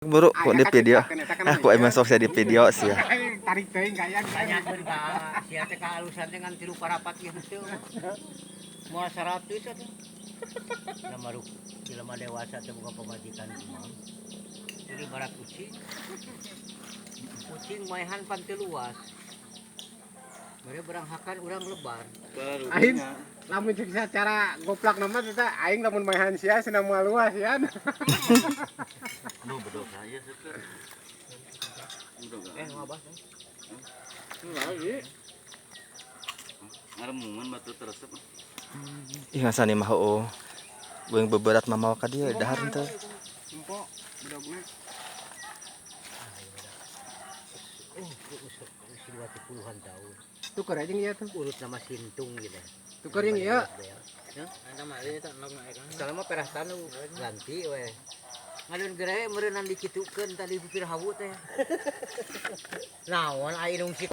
Buru kok di video. Ah, kok emang sok di video sih ya. Tarik teuing gaya. Tanyakeun ka sia teh kahalusan teh ngan tilu parapat ieu henteu. Moal 100 atuh. Nama ruk jelema dewasa teh boga pamajikan kumaha. Jadi barat kucing. Kucing maehan pan teu luas. Mere beranghakan urang lebar. Aing lamun cek secara goplak nama teh aing lamun maehan sia cenah moal luas ya. Aduh, bedog saya seueur. Bedog. Eh, ngabah teh. Lagi. Ngaremungan batu teresep. Ih, ngasani mah heueuh. Beung beberat mah mawa ka dieu dahar henteu. Empok bedogna. Oh, usia 20-an tahun. Tuker aja ieu tuh. Urut nama Sintung gitu. Tuker yang ieu. Soalnya mah perah tanu ganti we. Ngadon gerehe meureunnan dikitukeun tadi pipir hawu teh. Naon ai nungsi.